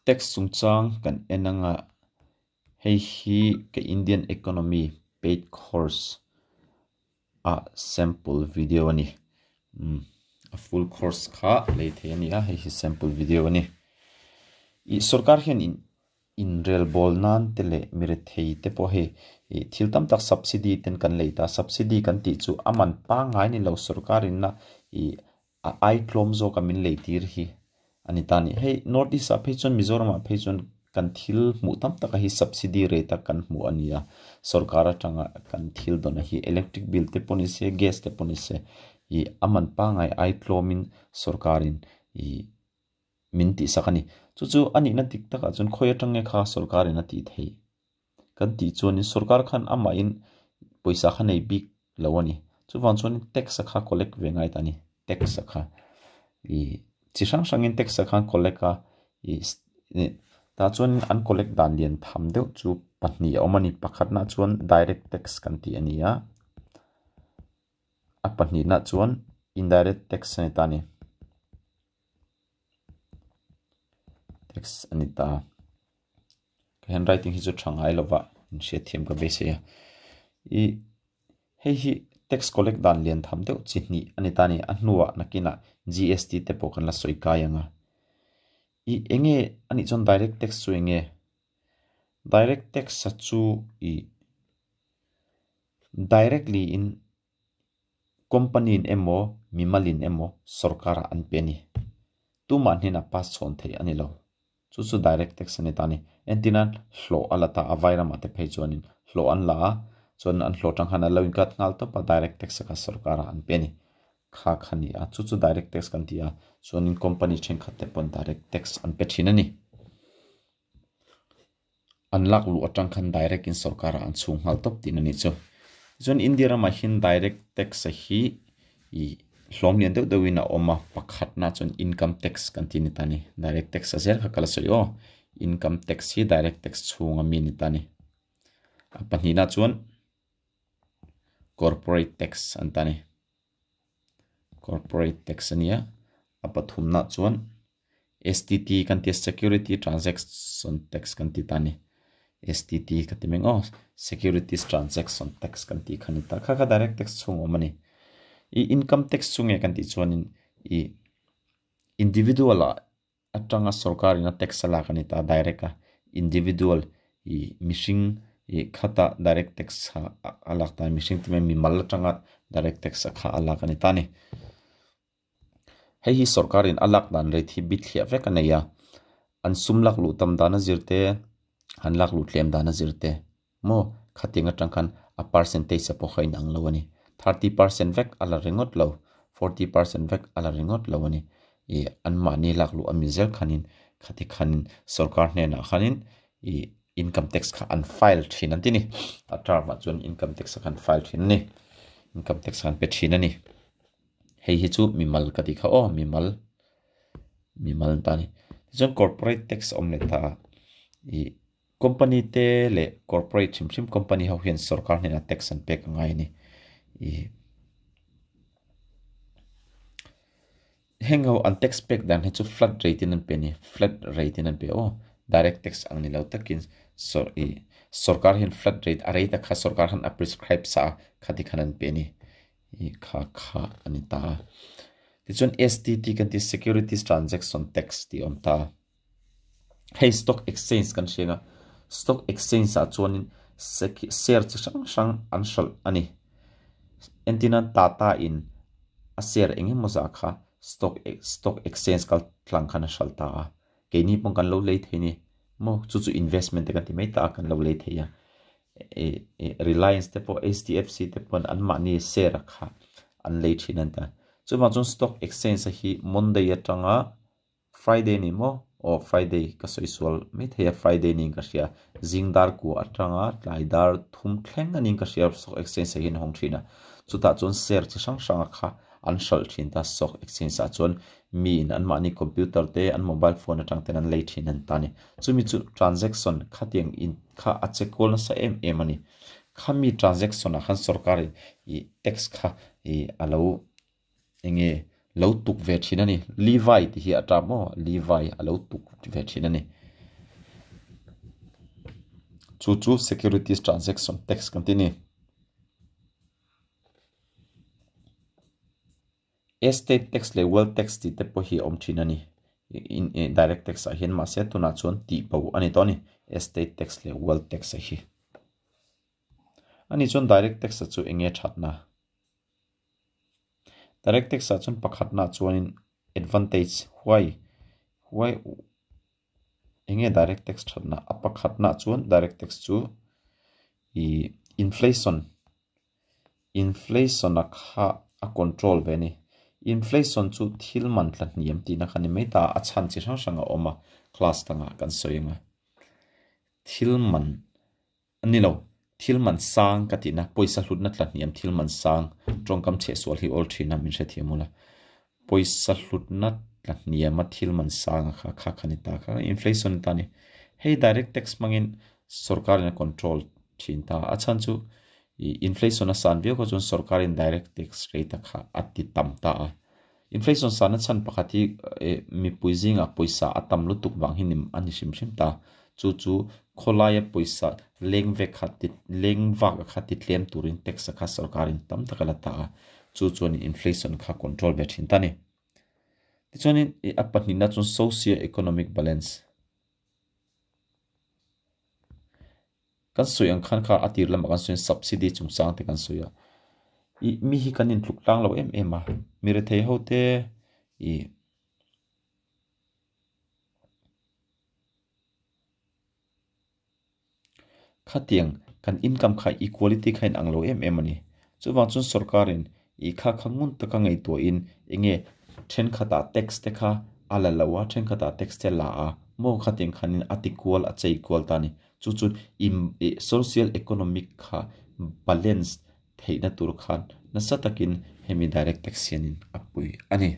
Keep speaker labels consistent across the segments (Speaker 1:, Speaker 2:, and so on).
Speaker 1: Tax chungchang kan en anga hei hi ka Indian Economy paid course a sample video a ni. Umm a full course kha lei thei a ni a hei hi sample video a ni. Ih sorkar hian in inrelbawl nan te leh mi rethei te pawh hei ih thil tam tak subsidy ten kan lei ta subsidy kan tih chu a man pangngai ni lo sorkar in a ih a ai tlawm zawk a min lei tir hi a ni ta a ni. Hei North East ah phei chuan Mizoram ah phei chuan kan thil hmuh tam tak a hi subsidy rate a kan hmuh a ni a sorkar atanga kan thil dawn a hi electric bill te pawh ni se gas te pawh ni se ih a man pangngai ai tlawm in sorkar in ih min tihsak a ni. Chu chu a nihna dik takah chuan khawi atang nge kha sorkar in a tih theih kan tih chuanin sorkar khan amahin pawisa kha nei bik lo a ni. Chuvang chuanin tax a kha collect ve ngai ta a ni tax a kha ih chi hrang hrangin tax a kha an collect a ih tah chuan an collect dan lian tham deuh chu pahnih a awm a ni. Pakhatna chuan direct tax kan tih a ni a, a pahnihna chuan indirect tax a ni ta a ni. Tax a ni ta. Ka handwriting hi chu tha ngai lova in hriat thiam ka beisei a. Ih hei hi tax collect dan lian tham deuh chi hnih a ni ta a ni. A hnuah nakinah GST te pawh kan la sawi kai ang a. Ih eng nge a nih chuan direct tax chu eng nge? Direct tax a chu ih directly in Company in emaw mimal in emaw sorkar ah an pe a ni. Tumah hnenah pass chhawn theih a ni lo. Chu chu direct tax a ni ta a ni. Entirnan hlawh a la ta a vai ramah te phei chuanin hlawh an la a, chuan an hlawh tang khan an lo inkat nghal tawp a direct tax a kha sorkar ah an pe a ni. Kha kha ni a, chu chu direct tax kan ti a, chuanin company thenkhat te pawn direct tax an pe thin a ni. An lak luh atang khan direct in sorkar ah an chhung nghal tawp tihna ni chu. Tichuan India ramah hian direct tax a hi ih hlawm lian deuh deuh in a awm a, pakhatna chuan income tax kan tih a ni ta ni. Direct tax a zel kha ka la sawi aw. Income tax hi direct tax chhung ami a ni ta ni. A pahnihna chuan corporate tax an ta ni. Corporate tax a nia, a pathumna chuan STT kan tia Security Transaction Tax kan ti ta a ni. STT ka ti meng aw, Securities Transaction Tax kan tih kha a ni ta. Kha kha direct tax chhung a awm a ni. I income tax chu nge kan tih chuanin i individual ah atanga sorkar in a tax a lak a ni ta direct a individual ih mihring ih khata direct tax kha a lak ta mihring te mai mimal atanga direct tax a kha a lak a ni ta a ni. Hei hi sorkar in a lak dan rate hi bithliah vek a nei a, an sum lak luh tam dan a zir te, an lak luh tlem dan a zir te maw khatiang atang khan a percentage a pawh kha inang lo a ni. 30% vek a la ringawt lo, 40% vek a la ringawt lo a ni. Ih anmahni lak luh a mi zel khanin khati khanin sorkar hnenah khanin ih income tax kha an file thin an ti ni. A term ah chuan income tax kha an file thin a ni. Income tax kha an pe thin a ni. Hei hi chu mimal ka tih kha aw mimal mimal an ta a ni. Tichuan corporate tax a awm leh ta a ih company te leh corporate hrim hrim company ho hian sorkar hnenah tax an pek a ngai a ni. Ih heng ho an tax pek dan hi chu flat rate in an pe a ni flat rate in an pe aw direct tax ang ni lo takin sawr ih sorkar hian flat rate a rate a kha sorkar khan a prescribe sa a khati khan an pe a ni. Ih kha kha a ni ta a. Tichuan STT kan tih Securities Transaction Tax tih a awm ta a. Hei stock exchange kan hria ang a, stock exchange ah chuanin share chi hrang hrang an hralh a ni. Entirna Tata in a share eng emaw zah kha stock stock exchange kal tlang khan a hralh ta a. Keini pawh kan lo lei thei a ni maw chu chu investment te kan ti mai ta a kan lo lei thei a. Reliance te pawh HDFC te pawn an mahni share a kha an lei thin a ni ta. Chuvang chuan stock exchange a hi Monday atanga Friday ni maw aw Friday ka sawi sual mai thei a Friday niin ka hria zing dar kua atanga tlai dar thum thleng a niin ka hria stock exchange ah hian a hawng thin a chutah chuan share chi hrang hrang a kha an hralh thin ta stock exchange ah chuan mi in an mahni computer te an mobile phone atang ten an lei thin an ta a ni chumi chu transaction khatiang in kha a che kual nasa em em a ni khami transaction ah khan sorkar in ih tax kha ih a lo eng nge lo tuk ve thin a ni Levi tih hi a tap maw Levi a lo tuk ve thin a ni. Chu chu securities transaction tax kan ti a ni. Estate tax leh wealth tax tih te pawh hi a awm thin a ni. Direct tax ah hian mahse tunah chuan tih bo a ni tawh a ni. Estate tax leh wealth tax a hi. Ani chuan direct tax a chu eng nge thatna? Direct tax ah chuan pakhatna chuanin advantage why why eng nge direct tax thatna? A pakhatna chuan direct tax chu ih inflation inflation a kha a control ve a ni. Inflation chu thil man tla hniam tihna kha ni mai ta a, a chhan chi hrang hrang a awm a class dangah kan sawi ang a. Thil man A ni lo, thil man sang ka tihna, pawisa hlutna tla hniam thil man sang, tawngkam chhehsual hi awl thin a, min hrethiam ula. Pawisa hlutna tla hniama thil man sang a kha kha kha ni ta kha, inflation ni ta a ni. Hei direct tax hmangin sorkarin a control thin ta a, a chhan chu inflation a san viau kha chuan sorkarin direct tax rate a kha a ti tam ta a. Inflation sanna chhan pakhat hi mipui zingah pawisa a tam lutuk vang hi a ni hrim hrim ta. Chu chu khawlaia pawisa leng vek kha ti leng vak a kha ti tlem turin tax a kha sorkarin tam tak a la ta a, chu chuanin inflation kha control ve thin ta a ni. Tichuanin a pahnihna chuan socio-economic balance. Kan sawi ang khan kha a tir lamah kan sawi subsidy chungchang te kan sawi a, ih mi hi kan intluk tlang lo em em a, mi rethei ho te ih khatiang kan income kha equality kha inang lo em em a ni. Chuvang chuan sorkarin ih kha kha ngun taka ngaihtuahin enge thenkhatah tax te kha a la lo a, thenkhatah tax te a la a, maw khatiang khanin a ti kual a chei kual ta a ni. Chu chu ih social economic kha balance theihna tur khan nasa takin hemi direct tax hianin a pui a ni.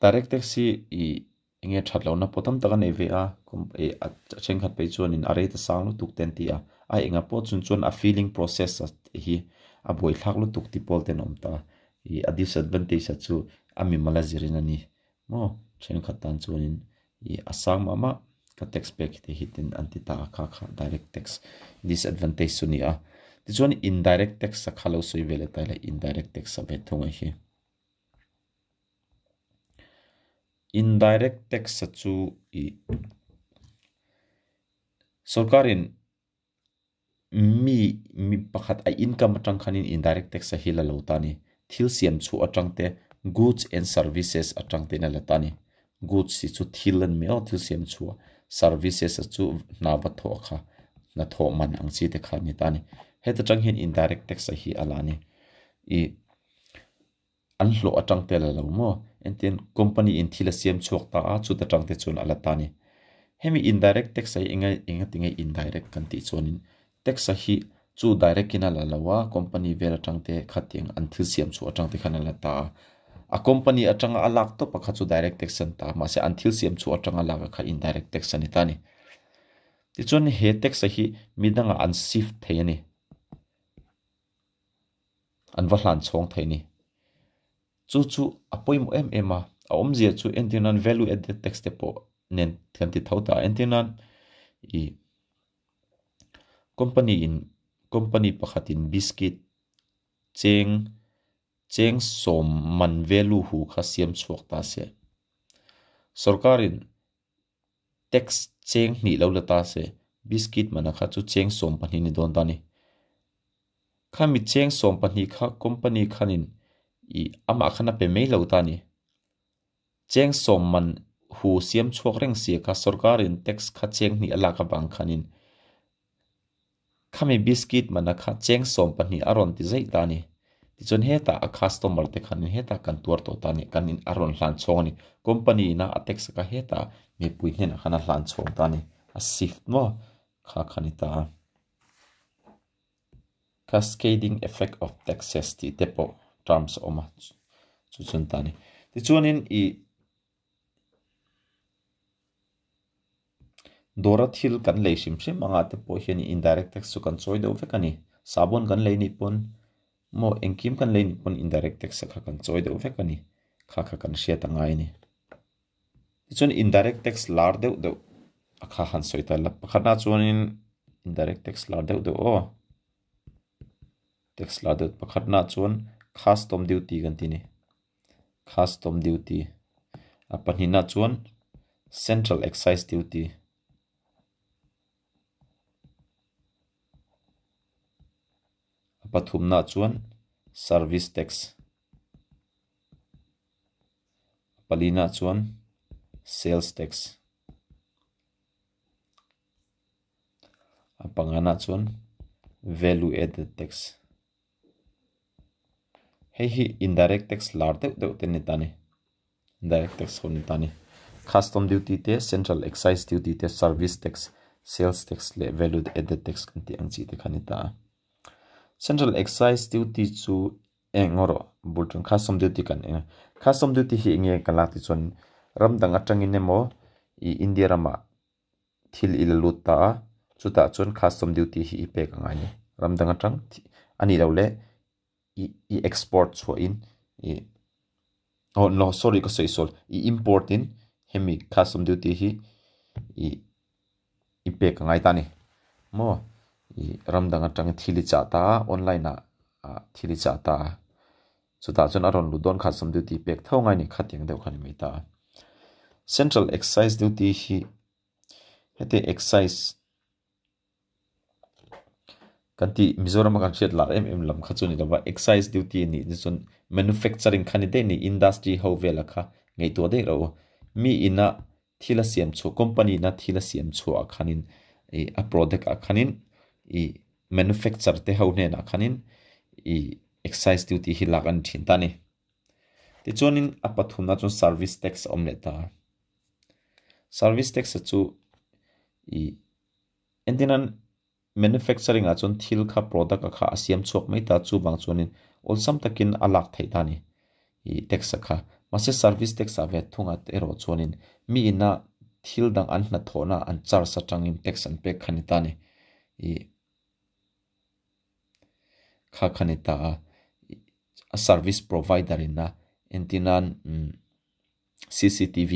Speaker 1: Direct tax hi ih eng nge that lohna pawh tam tak a nei ve a, ih a thenkhat phei chuanin a rate a sang lutuk te an ti a, a engah pawh chun chuan a filling process hi a buaithlak lutuk tih pawl te an awm ta. Ih a disadvantage ah chu a mimal a zirin a ni maw thenkhat tan chuanin ih a sang mah mah ka tax pek te hi tin an ti ta a kha kha direct tax disadvantage chu a ni a. Tichuan indirect tax a kha lo sawi ve leh ta ila indirect tax a ve thung a hi. Indirect tax a chu ih sorkarin mi mi pakhat a income atang khanin indirect tax a hi la lo ta a ni. Thil siam chhuah atang te goods and services atang te in a la ta a ni. Goods hi chu thil a ni mai aw thil siam chhuah services a chu hna va thawh kha hnathawh man ang chi te kha a ni ta a ni. Heta tang hian indirect tax a hi a la a ni. Ih. An hlawh atang te a la lo maw? Engtin company in thil a siam chhuak ta a, chut atang te chuan a la ta a ni. Hemi indirect tax a hi eng eng ati nge indirect kan tih chuanin tax a hi chu direct in a la lo a, company vel atang te khatiang an thil siam chhuah atang te khan a la ta a. A company atanga a lak tawp a kha chu direct tax a ni ta a, mahse an thil siam chhuah atanga lak a kha indirect tax a ni ta a ni. Tichuan he tax a hi midangah an shift thei a ni. An va hlan chhawng thei ni. Chu chu a pawimawh em em a, a awmzia chu entir nan value added tax te pawh nen kan ti tho ta a, entir nan ih company in company pakhat in biscuit cheng cheng sawm man value hu kha siam chhuak ta se sorkar in Tax cheng hnih lo la ta se, biscuit mana kha chu cheng 12 ni dawn ta ni. Khami cheng 12 kha company khanin ih amah khan a pe mai lo ta ni. Cheng sawm man hu siam chhuak reng sia kha sorkarin tax kha cheng hnih a lak avang khanin Khami biscuit mana kha cheng 12 a rawn ti zaih ta a ni. Tichuan hetah a customer te khanin hetah kan tuar tawh ta a ni, kan in a rawn hlan chhawng a ni. Company ina a tax kha hetah mipui hnenah khan a hlan chhawng ta a ni. A shift maw kha kha ni ta a. Cascading effect of taxes tih te pawh terms a awm a, chu chuan ta a ni. Tichuanin ih. Dawra thil kan lei hrim hrim anga te pawh hian indirect tax chu kan chawi deuh vek a ni. Sabun kan lei nih pawn maw engkim kan lei nih pawn indirect tax kha kan chawi deuh vek a ni. Kha kha kan hriat a ngai a ni. Tichuan indirect tax lar deuh deuh A kha han sawi ta la. Pakhatna chuanin indirect tax lar deuh deuh aw. Tax lar deuh pakhatna chuan custom duty kan ti ni. Custom duty. A pahnihna chuan central excise duty. A pathumna chuan service tax. A palina chuan sales tax. A pangana chuan value added tax. Hei hi indirect tax lar deuh deuh te ni ta ni. Indirect tax ho ni ta ni. Custom duty te, central excise duty te, service tax, sales tax leh value added tax kan tih ang chi te kha ni ta a. Central excise duty chu eng erawh bul ṭang custom duty kan eng a. Custom duty hi eng nge kan lak tih chuan ram dang aṭangin emaw ih India ramah thil i la lut ta a, chutah chuan custom duty hi i pek a ngai a ni. Ram dang aṭang a nih loh leh ih i export chhuahin ih aw no sorry ka sawi sual i import in hemi custom duty hi ih i pek a ngai ta a ni maw ih ram dang atanga thil i chah ta a online ah ah thil i chah ta a chutah chuan a rawn luh dawn custom duty pek tho ngai a ni khatiang deuh kha a ni mai ta a central excise duty hi heti excise kan tih Mizoram a kan hriat lar em em lam kha chu a ni lo va excise duty a nih te chuan manufacturing kha ni daih a ni industry ho vela kha ngaihtuah daih rawh u mi ina thil a siam chhuah company ina thil a siam chhuah ah khanin ih a product ah khanin ih manufacture te ho hnenah khanin ih excise duty hi lak a ni thin ta a ni tichuanin a pathumna chuan service tax a awm leh ta a service tax chu ih Engtinan manufacturing ah chuan thil kha product a kha a siam chhuak mai ta chuvang chuanin awlsam takin a lak theih ta a ni ih tax a kha. Mahse service tax ah ve thung ah erawh chuanin mi ina thil dang an hnathawhna an charge atangin tax an pek kha ni ta a ni ih kha kha ni ta a a service provider ina engtinan umm C_C_T_V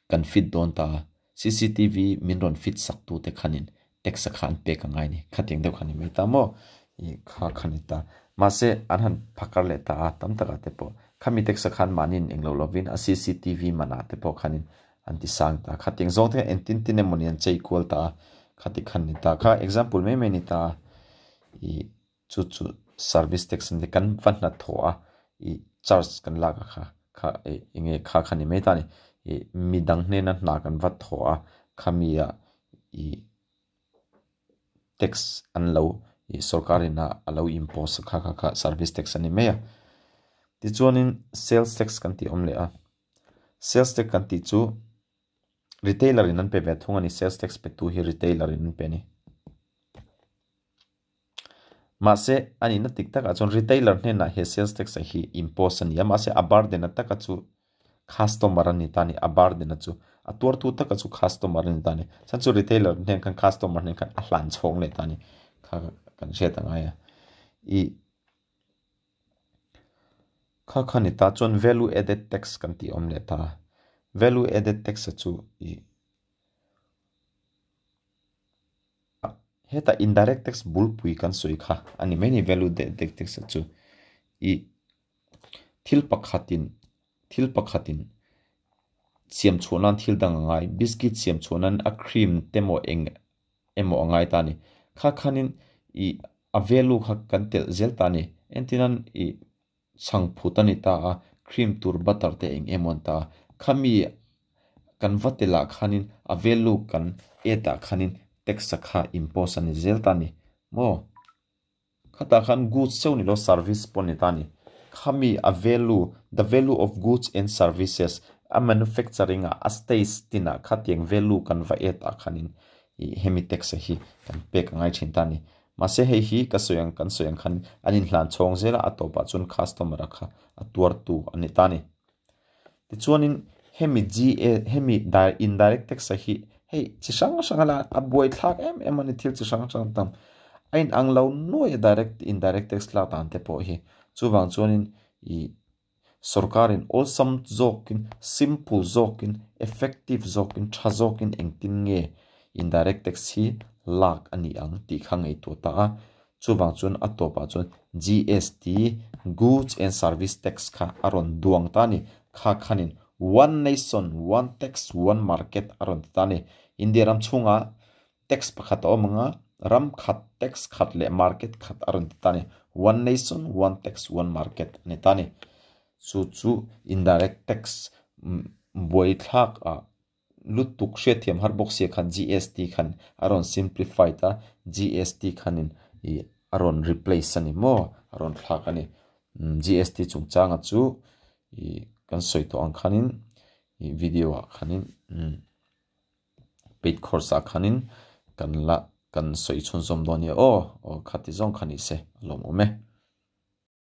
Speaker 1: kan fit dawn ta a, cctv min rawn fit sak tu te khanin tax a kha an pek a ngai a ni, khatiang deuh kha ni mai ta maw ih kha kha ni ta mahse an han phakar leh ta a tam takah te pawh khami tax a khan mahniin englo lovin a cctv manah te pawh khanin an ti sang ta khatiang zawng te khan engtin tin emawni an chei kual ta a khati khan ni ta kha example mai mai a ni ta a ih chu chu service tax an ti kan va hnathawh a ih charge kan lak a kha kha ih eng nge kha kha ni mai ta a ni ih midang hnena hna kan va thawh a khami ah ih tax an lo ih sorkar in a alo impose kha kha kha service tax a ni mai a tichuanin sales tax kan tih awm leh a sales tax kan tih chu retailer in an pe ve thung a ni sales tax pe tu hi retailer in an pe a ni. Mahse, a nihna tik takah chuan retailer hnenah he sales tax a hi impose a ni a, mahse a burden a taka chu customer a ni ta a ni, a burden a chu a tuartu taka chu customer a ni ta a ni. Chhan chu retailer hnen khan customer hnen khan a hlan chhawng leh ta a ni kha kan hriat a ngai a. Ih kha kha ni ta chuan value added tax kan tih awm leh ta a, value added tax a chu ih Hetah indirect tax bulpui kan sawi kha a ni mai ni value added tax chu ih thil pakhatin thil pakhatin siam chhuah nan thil dang a ngai biscuit siam chhuah nan a cream te emaw eng emaw a ngai ta a ni kha khanin ih a value kha kan telh zel ta a ni entirnan ih chhang phut a ni ta a, cream tur butter te eng emaw an ta a, khami kan va telah khanin a value kan add ah khanin tax a kha impose a ni zel ta a ni maw? Khatah khan goods chauh ni lo service pawh a ni ta a ni, khami a value the value of goods and services a manufacturing ah a stage tinah khatiang value kan va add ah khanin ih hemi tax a hi kan pek a ngai thin ta a ni. Mahse hei hi ka sawi ang kan sawi ang khan an inhlan chhawng zel a, a tawpah chuan customer a kha a tuartu a ni ta a ni. Tichuanin hemi GA hemi indirect tax a hi hei chi hrang hrang a la a buai thlak em em a ni thil chi hrang hrang tam a inang lo nuai a direct indirect tax lak dan te pawh hi chuvang chuanin ih. Sorkarin awlsam zawkin, simple zawkin, effective zawkin, tha zawkin engtin nge indirect tax hi lak a nih ang tih kha ngaihtuah ta a. Chuvang chuan a tawpah chuan GST, Goods and Service Tax, kha a rawn duang ta a ni. Kha khanin One Nation, One Tax, One Market a rawn ti ta a ni. India ram chhungah tax pakhat a awm ang a, ram khat, tax khat leh market khat a rawn ti ta a ni. One Nation, One Tax, One Market a ni ta a ni. Chu chu indirect tax buaithlak ah lutuk hriatthiam har bawk sia khan GST khan a rawn simplified a, GST khanin ih a rawn replace a ni maw, a rawn thlak a ni. GST chungchanga chu ih kan sawi tawh ang khanin ih video ah khanin umm paid course ah khanin kan la kan sawi chhunzawm dawn nia aw, aw khati zawng kha ni se a lawmawm e.